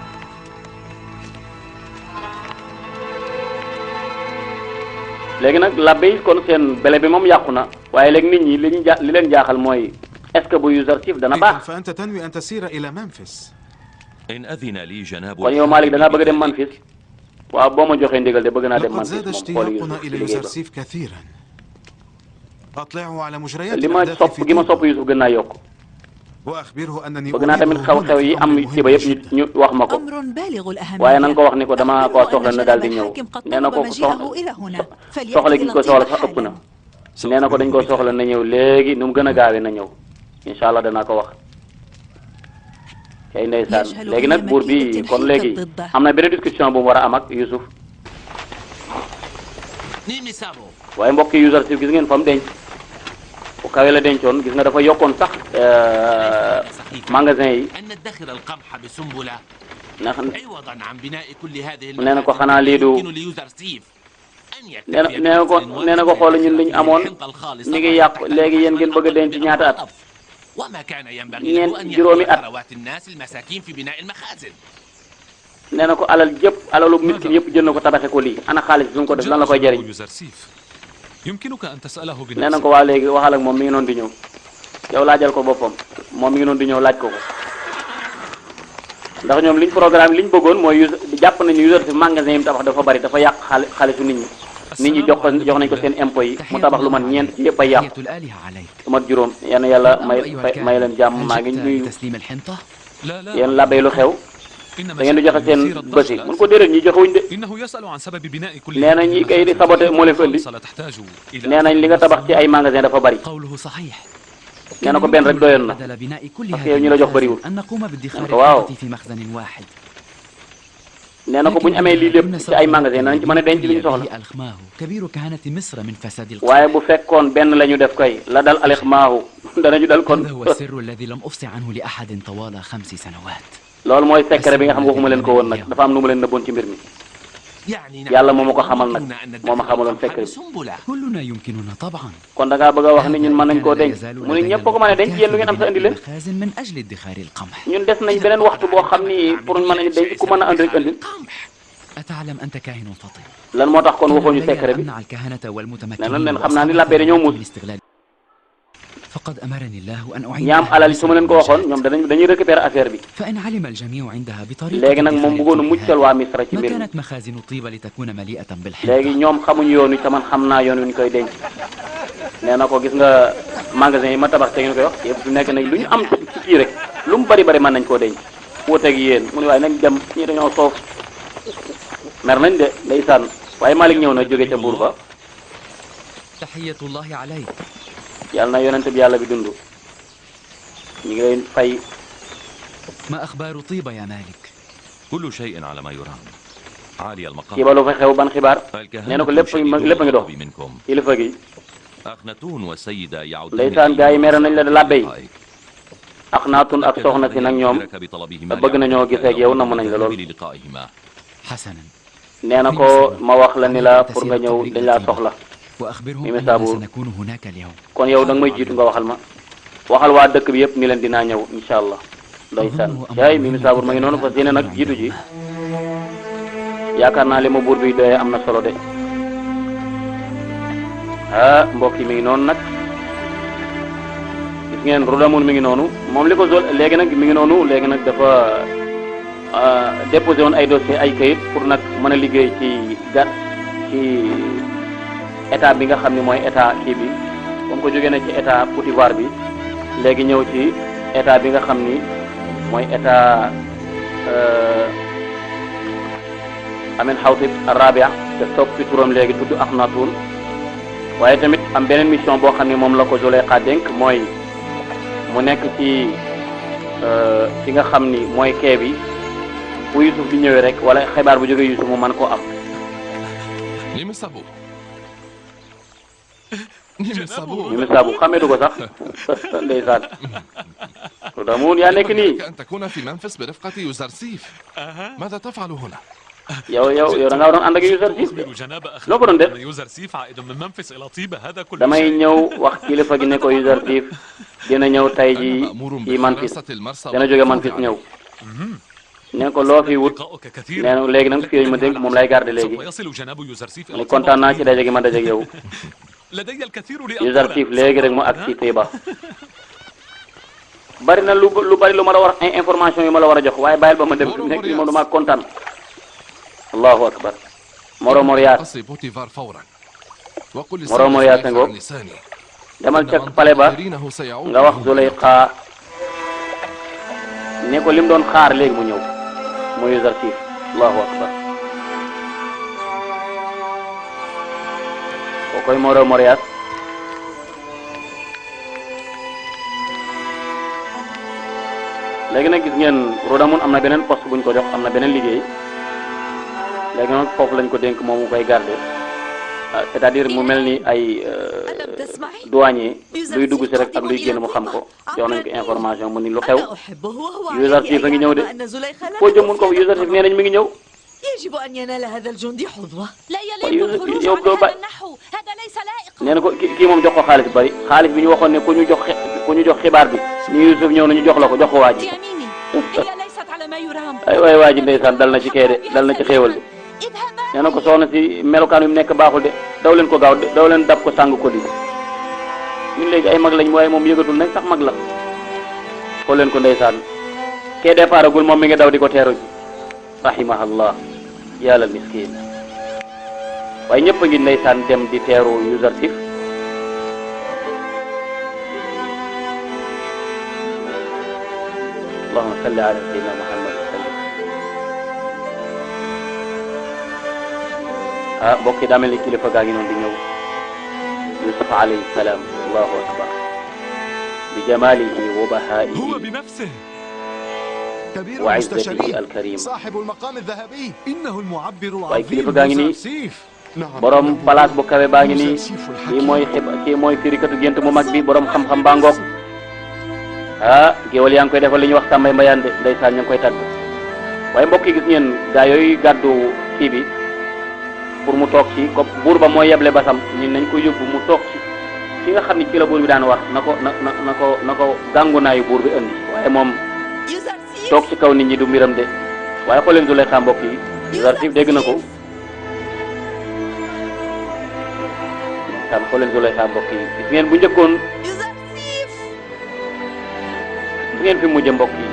léegi nag labbe yi kon seen bele bi moom yàqu na waaye léegi nit ñi li leen jaaxal mooy est-ce que bu Yuzarsif dana baax kon yow Malick da ngaa bëgg a dem Memphis waaw boo ma joxee ndigal de bëgg naa dem Memphis moom xool Yuzarsif li ma sopp gi ma sopp Yusuf gën naa yokk وأخبره أنني bëgg naa tamit xew-xew yi am ci ba yëpp ñu wax ma ko أمر بالغ الأهمية. waaye na nga ko wax ni ko dama ko soxla na daal di ñëw nee na ko soxla gi ko soxla sax ëpp na nee na ko dañ ko soxla na ñëw léegi nu mu gën a gaawee na ñëw incha allah danaa ko wax kay ndeysaan léegi nag buur bi kon léegi am na benn discussion bu mu war a am ak Youssouf waaye mbokk yi Youssouf gis ngeen fa mu denc bu kawe la dencoon gis nga dafa yokkoon sax magasin yi ndax nee na ko xanaa lii du nee na ko xool ñun li ñu amoon mi ngi yàqu léegi yéen ngeen bëgg a denc ñaata at juróomi at nee na ko alal jëpp alalu miskin yëpp jënd ko tabaxe ko lii ana xaalis bi su ko def lan la koy jëriñ nee na ko waa léegi waxal ak moom mi ngi noonu di ñëw yow laajal ko boppam moom mi ngi noonu di ñëw laaj ko ko ndax ñoom liñ programme liñ bëggoon mooy jàpp nañu Youssouf magasin yi mu tabax dafa bari dafa yàq xaalisu nit ñi jox nañ ko seen impôt yi mu tabax lu man ñeent ci yëpp ay yàqu lu mat juróom yéen yàlla may leen jàmm maa ngi nuyu yéen labay lu xew da ngeen di joxe seen bës yi mun ko déedéet ñi joxewuñ de nee nañ ñi kay di saboté moo leen fi indi nee nañ li nga tabax ci ay magasin dafa bari nee na ko benn rek doyoon na parce que yow ñu la jox bëriwul ko waaw nee na ko bu ñu amee lii lépp ci ay magasin nañ ci mën a denc li ñu soxla waaye bu fekkoon benn la ñu def koy la dal alixmaahu danañu dal kon loolu mooy secret bi nga xam waxuma leen ko woon nag dafa am lu ma leen nëbboon ci mbir mi yàlla moo ma ko xamal nag moo ma xamaloon secret bi kon da ngaa bëgg a wax ni ñun mën nañ koo denc mu ne ñëpp ko mën a denc yéen lu ngeen am sa indi leen ñun des nañ beneen waxtu boo xam ni pour mën nañu denc ku mën a andi rek andi lan moo tax kon waxoo ñu secret bi nee na leen xam naa ni labbee dañoo muus ñaam alal su ma leen ko waxoon ñoom dañuy récupérer affaire bi léegi nag moom bëggoon a muccal waa Misra ci mbir mi léegi ñoom xamuñu yoon wi te man xam naa yoon wi ñu koy denc nee na ko gis nga magasin yi ma tabax te ngeen koy wax yëpp fi nekk nag lu ñu am ci kii rek lu mu bari bari mën nañ koo denc wuuteeg yéen mu ne waaye nañ dem ñii dañoo soof mer nañ de ndeysaan waaye Malick ñëw na jóge ca Mbuur ba yàlla na yonent bi yàlla bi dund ñu ngi leen fay ما أخبار طيبة يا مالك كل شيء على ما يرام عالي المقام kii ba lu fa xew ban xibaar nee na ko lépp a ngi dox kilifa gi أخناتون والسيدة يعودون ndeysaan gars yi mere nañ la de labbe yi Axnaatun ak soxna si nag ñoom bëgg nañoo gisee ak yow namm nañ la lool حسنا nee na ko ma wax la ni la pour nga ñëw dañ laa soxla وأخبرهم Mimi أننا Sabour سنكون هناك اليوم kon yow da nga may jiitu nga waxal ma waxal waa dëkk bi yëpp ni leen dinaa ñëw incha allah ndeysaan yaay Mimi Sabour ma ngi noonu fas yéene nag jiitu ji yaakaar naa li ma buur bi doyee am na solo de ah mbokk yi mi ngi noonu nag gis ngeen Roudamoun mi ngi noonu moom li ko zol léegi nag mi ngi noonu léegi nag dafa déposé woon ay dossier ay kayit pour nag mën a liggéey ci ci état bi nga xam ne mooy état kii bi comme ko jógee na ci état Côte d'Ivoire bi léegi ñëw ci état bi nga xam ni mooy état Amin Xawtib Arabia te topp ci turam léegi tudd Axnaatun waaye tamit am beneen mission boo xam ne moom la ko Zuleyxa dénk mooy mu nekk ci fi nga xam ni mooy kee bi bu Yusuf di ñëwee rek wala xibaar bu jógee Yusuf mu mën koo am. Mimi Sabour. Mimi Sabour xameetu ko sax ndeysaan Roudamoun yaa nekk nii أن تكون في منفس برفقة يوزرسيف ماذا تفعل هنا؟ yow da ngaa doon ànd ak Youssouf loo ko doon def damay ñëw wax kilifa gi ne ko Youssouf dina ñëw tay ji ci Memphis dina jóge Memphis ñëw ne ko loo fi wut nee na léegi nag fii ma dégg moom lay garder léegi ni kontaan naa ci daje gi ma daje ak yow Youssouf léegi rek mu ak ci Téba bari na lu bari lu ma la war a information yu ma la war a jox waaye bàyyil ba ma dem fi nekk moom dama kontaan allahu akbar Moro Morias Moro Morias ngo demal ca pale ba nga wax Zuleyxa ne ko lim doon xaar léegi mu ñëw mooy Yuzarsif. allahu akbar. koo koy Moro Morias. léegi nag gis ngeen Rodamun am na beneen poste buñ ko jox am na beneen liggéey léegi nag foofu lañ ko dénk moom mu koy garder c'est-à-dire mu mel ni ay douanier luy dugg si rek ak luy génn mu xam ko jox nañ ko information mu ni lu xew Yuzarsif a ngi ñëw de foo jëm mun ko Yuzarsif nee nañ mi ngi ñëw. يجب أن ينال هذا الجندي حظوة. لا يليق الخروج على هذا النحو هذا ليس لائق. nee na ko kii moom jox ko xaalis bu bari xaalis bi ñu waxoon ne ku ñu jox xibaar bi ni Yusuf ñëw na ñu jox la ko jox ko waa ji. ay waay waa ji ndeysaan dal na ci kee de dal na ci xéewal de nee na ko soxna si melokaan wi mu nekk baaxul de daw leen ko gaaw daw leen dab ko sàng ko di ñun léegi ay mag lañ waaye moom yëgatul nañ sax mag la xool leen ko ndeysaan kee départ agul moom mi ngi daw di ko teeru ji rahimahallah yàlla miskin waaye ñëpp a ngi ndeysaan dem di teeru Yuzarsif allahumma salli ala sayyidina Muhammad wa sallim. mbokk yi daa mel ni kilifa gaa ngi noonu di ñëw Yusuf alayhi salaam allahu akbar bi jamalihi wa bahaihi wa izzatihi alkarim waaye kilifa gaa ngi nii borom place bu kawe baa ngi nii kii mooy firikatu gént mu mag bi borom xam-xam baa ngoog géwal yaa ngi koy defal li ñuy wax Sambay Mbayaan de ndeysaan ñu ngi koy tàgg waaye mbokk yi gis ngeen gaa yooyu gàddu kii bi pour mu toog ci ko buur ba mooy yeble basam ñun nañ ko yóbbu mu toog ci fi nga xam ni ci la buur bi daan war na ko gàngunaayu buur bi indi waaye moom toog ci kaw nit ñi du mbiram de waaye xooleen Zuleyxa mbokk yi Yuzarsif dégg na ko xam xooleen Zuleyxa mbokk yi gis ngeen bu njëkkoon gis ngeen fi mujj mbokk yi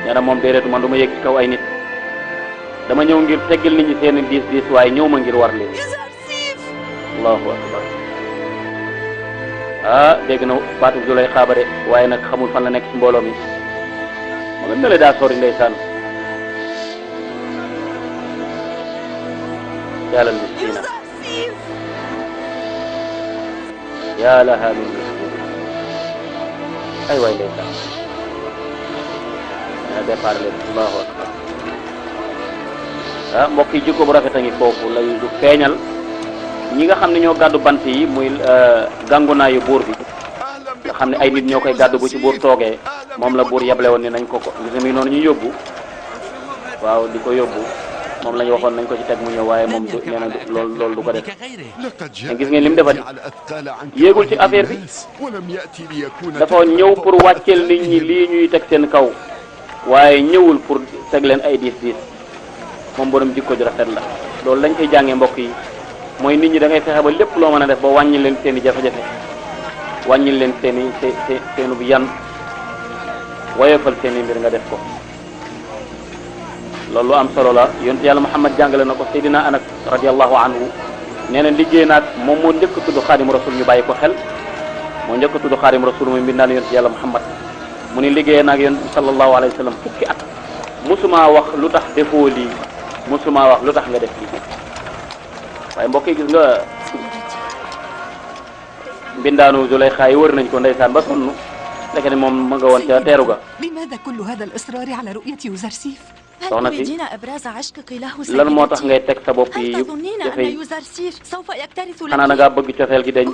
nee na moom déedéet man du ma yegg ci kaw ay nit dama ñëw ngir teggil nit ñi seen diis waaye ñëw ma ngir war leen allahu akbar dégg na baatu Zuleyxa ba de waaye nag xamul fan la nekk ci mbooloo mi ma nga nële daa sori ndeysaan yàlla miskina yaa laha min miskin ay waay ndeysaan na départ leen allahu akbar mbokk yi jikko bu rafet a ngi foofu lay du feeñal ñi nga xam ne ñoo gàddu bant yi muy gàngunaayu buur bi nga xam ne ay nit ñoo koy gàddu bu ci buur toogee moom la buur yeble woon ni nañ ko gis mi noonu ñu yóbbu waaw di ko yóbbu moom la ñu waxoon nañ ko ci teg mu ñëw waaye moom du nee na loolu du ko def te gis ngeen li mu defati yéegul ci affaire bi dafa ñëw pour wàcceel nit ñi lii ñuy teg seen kaw waaye ñëwul pour teg leen ay diis moom borom jikko ju rafet la loolu lañ koy jàngee mbokk yi mooy nit ñi da ngay fexe ba lépp loo mën a def ba wàññi leen seen i jafe-jafe wàññi leen seen i seenu bu yan woyofal seen i mbir nga def ko loolu am solo la yonent yàlla Muhammad jàngale na ko Seydina Anas radiyallahu anhu nee na liggéey naag moom moo njëkk tudd Xaadim Rasul ñu bàyyi ko xel moo njëkk tudd Xaadim Rasul muy mbindaan yonent yàlla Muhammad mu ni liggéey naag yonent bi sallallahu alayhi wa sallam fukki at musuma wax lu tax defoo lii musuma wax lu tax nga def lii waaye mbokk yi gis nga mbindaanu Zuleyxa yi wër nañ ko ndeysaan ba sonn fekk ne moom ma nga woon ca teeru ga soxna si lan moo tax ngay teg sa bopp yi jafe yi xanaa da ngaa bëgg cofeel gi dañ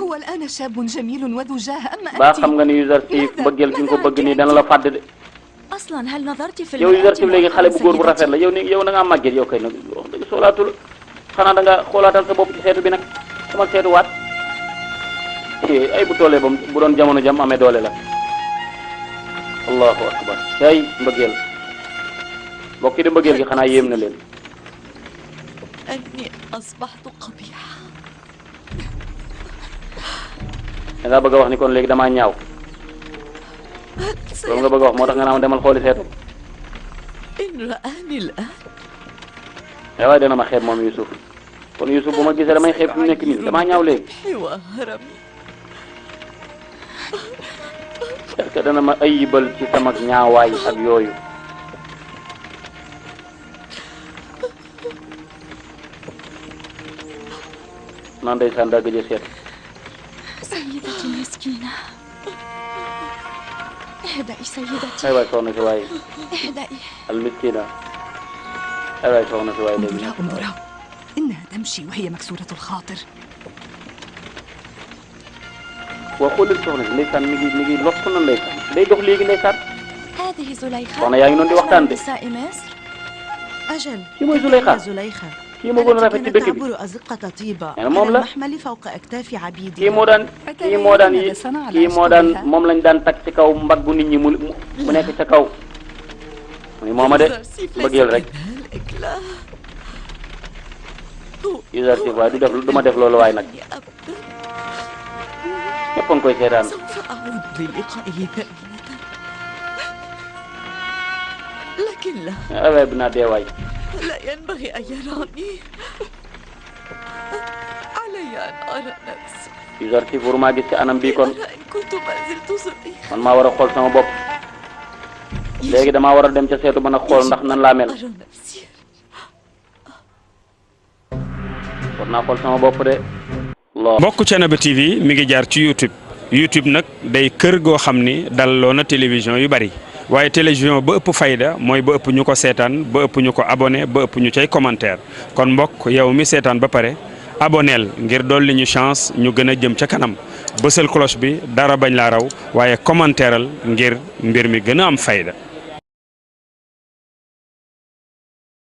ba xam nga ni Yuzarsif mbëggeel gi nga ko bëgg nii dana la fàdd de yow Yuzarsif léegi xale bu góor bu rafet la yow da ngaa màgget yow kay nag wax dëgg soolaatul xanaa da nga xoolaatal sa bopp ci seetu bi nag sama seetu waat ay bu toolee ba bu doon jamono jam amee doole la allahu akbar kay mbëggeel mbokk yi de mbëggeel gi xanaa yéem na leen da ngaa bëgg a wax ni kon léegi damaa ñaaw loolu nga bëgg a wax moo tax nga naan demal xooli seetu waaye dana ma xeeb moom Yusuf kon Yusuf bu ma gisee damay xeeb fi mu nekk nii damaa ñaaw léegi est-ce que dana ma ayibal ci sama ñaawaay ak yooyu nan ndeysaan daa gëj a seet سيدتي المسكينة اهدئي سيدتي ay waay soxna si waay اهدئي almiskina ay waay soxna si waay léegi انظرها إنها تمشي وهي مكسورة الخاطر waa xoolal soxna si ndeysaan mi ngi lottu na ndeysaan day dox léegi ndeysaan هذه زليخة soxna yaa ngi noonu di waxtaan de نساء مصر أجل kii mooy Zuleyxa زليخة kii moo gën a rafet ci dëkk bi تعبر أزقة طيبة يعني moom la المحمل فوق أكتاف عبيدها kii moo daan moom lañ daan tag ci kaw mbaggu nit ñi mu nekk ca kaw muy mooma de bëggeel rek Yuzarsif waaye du ma def loolu waay nag ñëpp a ngi koy seetaan سوف أعود للقائه ثانية لكن لا waay bi naa dee waay لا ينبغي أن يراني علي أن أرى نفسي Yuzarsif war maa gis ci anam bii kon إن كنت ما زلت صغيرا man maa war a xool sama bopp léegi damaa war a dem ca seetu ba nag xool ndax nan laa mel أرى نفسي war naa xool sama bopp de mbokk Thiénaba TV mi ngi jaar ci YouTube nag day kër goo xam ni dalloo na télévision yu bari waaye télévision ba ëpp fayda mooy ba ëpp ñu ko seetaan ba ëpp ñu ko abonné ba ëpp ñu cay commentaire kon mbokk yow mi seetaan ba pare aboneel ngir dolli ñu chance ñu gën a jëm ca kanam bësal cloche bi dara bañ laa raw waaye commentaireal ngir mbir mi gën a am fayda